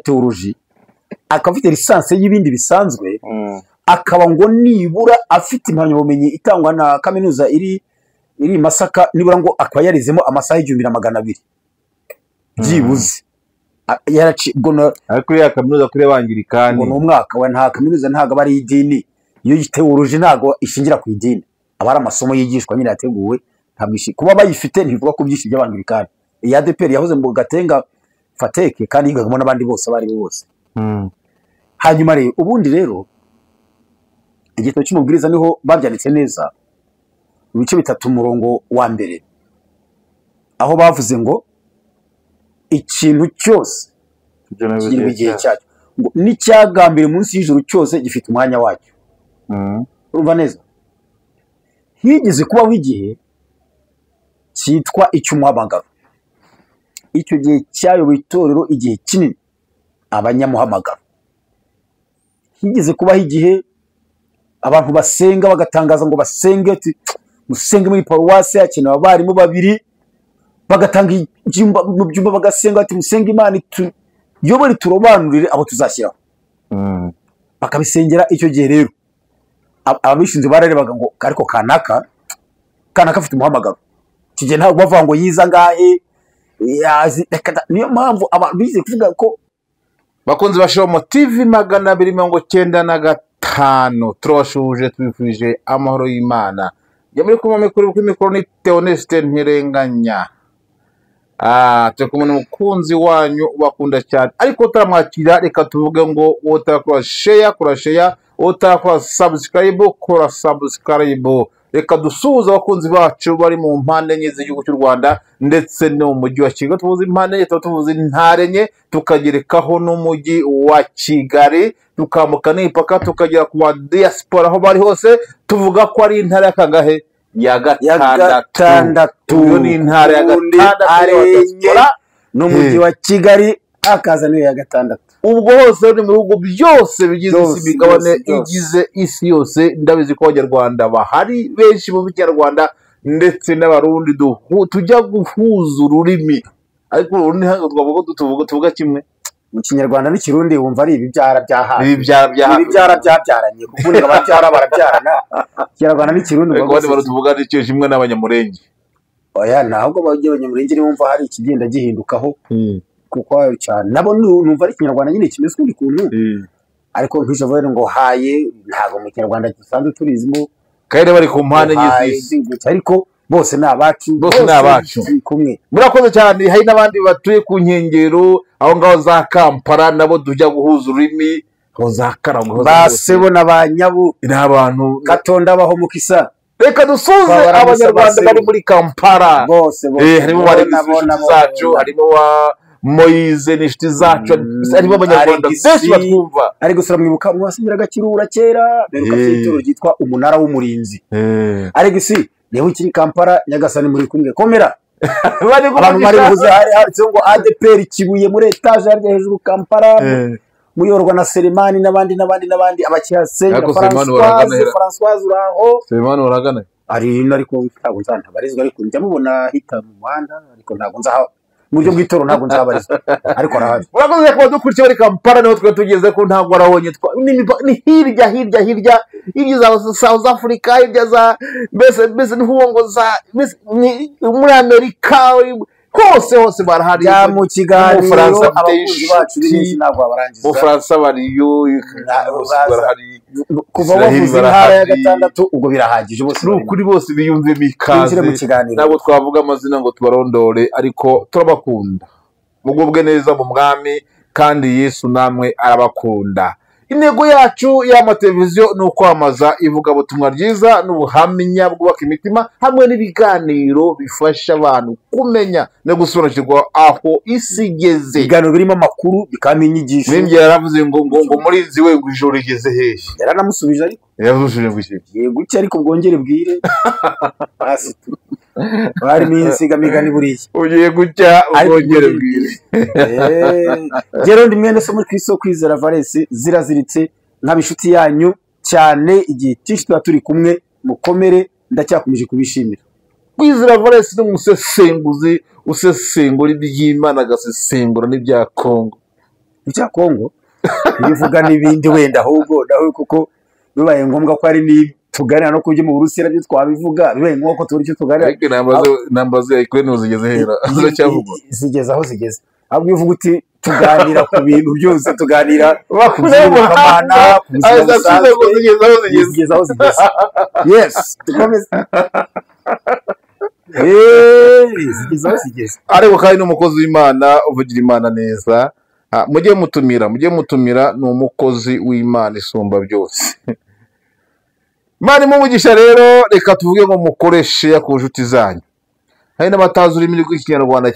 théologie, akaba afite licence y'ibindi bisanzwe, akaba ngo nibura afite impamyabumenyi itangwa na kaminuza iri i Masaka, nibura ngo akaba yarizemo amasaha 1200 byibuze. Ariko iriya kaminuza kuri Abangirikani ngo ni umwaka wa nta kaminuza, ntabwo aba ari idini. Iyo théologie ntabwo ishingira ku idini, aba ari amasomo yigishwa nyine yateguwe. Ntabwo kuba bayifite ntibivuga ko byinshi by'Abangirikani. Iya ADEPR yahoze mu Gatenga Fateke, kandi yigagamo n'abandi bose, abo ari bo bose. Hanyuma rero, ubundi rero igitabo cy'Umubwiriza niho babyanditse neza mu bice 3 umurongo wa 1, aho bavuze ngo ikintu cyose kigira igihe cyacyo, ngo n'icyagambiriwe munsi y'ijuru cyose gifite umwanya wacyo. Urumva neza, higeze kubaho igihe cyitwa icy'umuhamagaro. Icyo gihe cyayoboye itorero igihe kinini, abanyamuhamagaro. Higeze kubaho igihe abantu basenga bagatangaza ngo basenge, musenge muri paruwasi hakenewe abarimu 2, bagatanga ibyumba mu byumba bagasenga bati musenge Imana ituyobore turobanurire abo tuzashyiraho, bakabisengera. Icyo gihe rero ababishinzwe bararebaga ngo ariko kanaka kanaka afite umuhamagaro. Icyo gihe ntabwo bavuga ngo yiza ngahe, niyo mpamvu abantu bize kuvuga ko. Bakunzi ba Shomo TV 295, turabashuje, tubifurije amahoro y'Imana. Njye muri kumwe mikuru kuri mikoro ni Theoneste Ntirenganya. Turi kumwe n'umukunzi wanyu ubakunda cyane, ariko utaramwakira reka tuvuge ngo utarakora share, kora share, utarakora subscribe, kora subscribe. Reka dusuhuze abakunzi bacu bari mu mpande enye z'igihugu cy'u Rwanda ndetse no mu mujyi wa Kigali. Tuvuze impande enye, tuba tuvuze intara enye, tukagerekaho n'umujyi wa Kigali, tukambuka n'imipaka tukagera ku ba diaspora aho bari hose. Tuvuga ko ari intara ya kangahe? Ya gatandatu. Iyo ni intara ya gatandatu ya diaspora n'umujyi wa Kigali, hakaza n'iyo ya gatandatu. Ubwo hose ni mu bihugu byose bigize isi, imigabane igize isi yose. Ndabizi ko Abanyarwanda bahari benshi mu Kinyarwanda ndetse n'Abarundi tujya guhuza ururimi, ariko urundi ntabwo twavuga tuvuga kimwe. Mu Kinyarwanda n'Ikirundi wumva ari ibibyara bya hafi, ibibyara bya hafi, ibibyara byabyaranye, kuko ubundi ababyara barabyarana. Ikinyarwanda n'Ikirundi ariko abandi barutuvuga icyo kimwe n'Abanyamurenge. Oya, ntabwo Abanyamurenge niwumva hari ikigenda gihindukaho, kuko cyane nabo numva ari Ikinyarwanda nyine kimeze ukundi kuntu, ariko nk'icyo ngo haye ntabwo mu Kinyarwanda dusanzwe turizimo, kandi bari ku mpande enye z'isi, ariko bose ni abacu, bose ni abacu kumwe. Murakoze cyane. Hari n'abandi batuye ku nkengero aho ngaho za Kampala, nabo tujya guhuza ururimi, aho za Karangwa, basebo na ba Nyabu ni abantu Katonda baho mukisa. Reka dusuze Abanyarwanda bari muri Kampala bose, harimo bari inshuti zacu, harimo wa Moise n'inshuti zacu, harimo Abanyarwanda benshi batwumva. Ari gusura mwibuka mwasubiraga Kirura kera, beruka itorero ryitwa Umunara w'Umurinzi. Ari gisi niho kiri Kampala, Nyagasani muri kumwe, komera. Abantu bari buze hari handitseho ngo ADEPR Kibuye muri etage harya hejuru Kampala, muyorwa na Selemani n'abandi n'abandi n'abandi, abakihasenga Françoise uraho. Selemani uragana ari ariko ntabwo nzantabarizwa, ariko njya mubona hita mu muhanda, ariko ntabwo nzaha mu buryo bw'itoro, ntabwo nzabarizwa, ariko arahari. Murakoze kuba dukurikiye bari Kampala, niho twe tugeze ko ntabwo arabonye, ni hirya hirya hirya hirya za South Africa, hirya za mbese mbese n'uwo za muri Amerika hose hose barahari. Mu kiganiro abakunzi bacu b'isi ntabwo babarangiza. Mu Faransa bariyo, barahari. Kuva bavuze intara ya gatandatu ubwo birahagije, bose kuri bose biyumvemo ikaze. Ntabwo twavuga amazina ngo tubarondore, ariko turabakunda, mugubwe neza mu mwami, kandi Yesu namwe arabakunda. Intego yacu y'amateleviziyo ni ukwamamaza ivugabutumwa ryiza n'ubuhamya bwubaka imitima, hamwe n'ibiganiro bifasha abantu kumenya no gusobanukirwa aho isi igeze. Ibiganiro birimo amakuru bikaba inyigisho. Nimbye yaravuze ngo ngo ngo murinzi we ngo ijoro rigeze hehe, yaranamusubije, ariko yaramusubije ngo iki yego iki, ariko bwongere bwire hasi barimo insigamigani buriya ugiye gucya ubwongere bwire. Rero ndi mwene so muri Kristo Kwizera Valens, ziraziritse nkaba inshuti yanyu cyane, igihe cyinshi tuba turi kumwe, mukomere, ndacyakomeje kubishimira. Kwizera Valens ni umusesenguzi usesengura iby'Imana, agasesengura n'ibya Kongo. Ibya Kongo iyo uvuga n'ibindi wenda, ahubwo nawe kuko bibaye ngombwa ko ari ni tuganira no kubyo mu Burusiya nabyo twabivuga, bibaye ngombwa ko tubura icyo tuganira. Ariko intambara za Ukraine zigeze hera, ziracyavugwa? Zigeze aho zigeze. Ahubwo iyo uvuga uti tuganira ku bintu byose, tuganira ku by'iyobokamana, ku buzima busanzwe, zigeze aho zigeze. Zigeze aho zigeze, yes, dukomeze. Zigeze aho zigeze. Ariko kandi ni umukozi w'Imana uvugira Imana neza. Mujye mutumira, mujye mutumira, ni umukozi w'Imana isumba byose. Imana imuvugisha. Rero reka tuvuge ngo mukoreshe ku nshuti zanyu, hari n'abatazi ururimi rw'Ikinyarwanda.